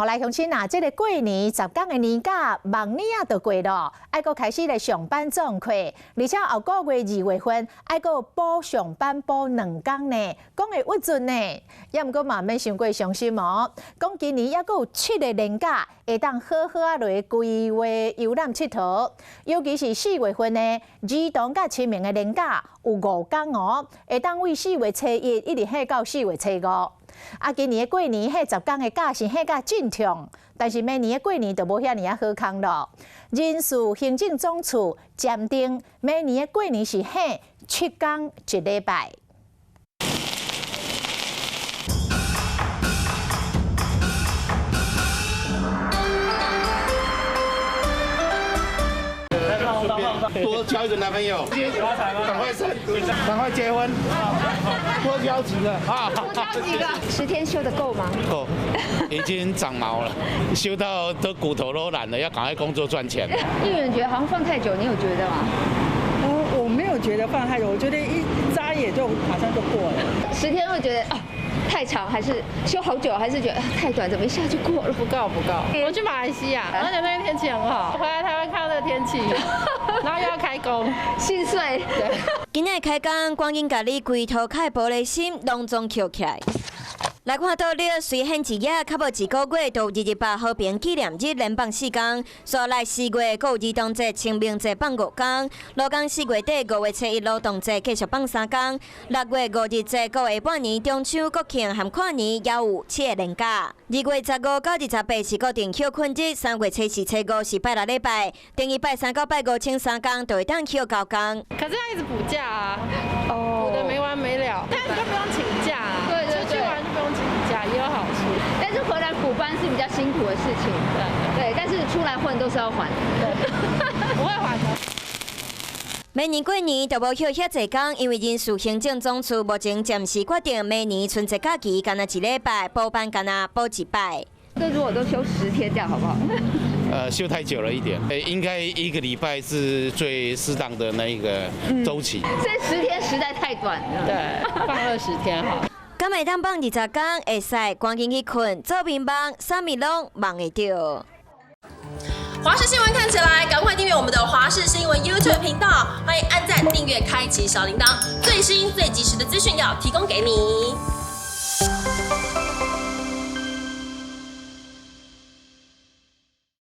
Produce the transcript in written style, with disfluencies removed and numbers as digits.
好來，鄉親啊，這个過年十工的年假，望年仔就過囉，愛閣開始來上班創課，而且後個月二月份愛閣補上班補兩工呢，講會鬱卒呢。也毋過嘛免傷過傷心哦，講今年猶閣有七个連假，會當好好仔來規劃遊覽𨑨迌。尤其是四月份呢，兒童佮清明的連假有五工哦，會當為四月初一一直歇到四月初五。啊，今年的過年歇十工的假是歇甲真暢，但是明年的過年就無遐爾仔好康囉。人事行政總處暫定明年的過年是歇七工一禮拜。多交一個男朋友，趕快生，趕快結婚，多交幾個啊！多交幾個，10天休得夠嗎？夠，已經長毛了，休到都骨頭都軟了，要趕快工作賺錢。議員覺得好像放太久，你有覺得嗎？我沒有覺得放太久，我覺得一眨眼就馬上就過了。十天會覺得啊太長，還是休好久，還是覺得太短，怎麼一下就過了？不夠不夠。我去馬來西亞，而且那邊天氣很好，回來台灣看到這個天氣，然後又要開工，心碎。對。今仔開工，趕緊共你規塗跤的玻璃心攏總抾起來。來看到了，隨現一夜較無一個月，就二二八和平紀念日連放四工，煞來四月閣有兒童節、清明節放五工，勞工四月底五月初一勞動節繼續放三工，六月五日節閣下半年中秋、國慶和跨年也有七个連假。2月15到28是固定歇睏日，三月初四、初五是拜六禮拜，等於拜三到拜五請三工，就會當歇九工。可是要一直補假啊，補得沒完沒了，但是就不用請假啊，對對對，出去玩就不用請假也有好處，但是回來補班是比較辛苦的事情，對對，但是出來混都是要還的，對，不會還的。明年過年就無歇遐濟工，因為人事行政總處目前暫時決定，明年春節假期干焦一禮拜，補班干焦補一擺。這如果都休10天，這樣好不好？休太久了一點，應該一個禮拜是最適當的那一個週期。這十天實在太短了，對，放20天好。敢會當放20工，會使趕緊去睏，做眠夢，啥物攏夢會著。華視新聞看起來，趕快訂閱我們的華視新聞 YouTube 頻道，歡迎按讚、訂閱、開啟小鈴鐺，最新最及時的資訊要提供給你。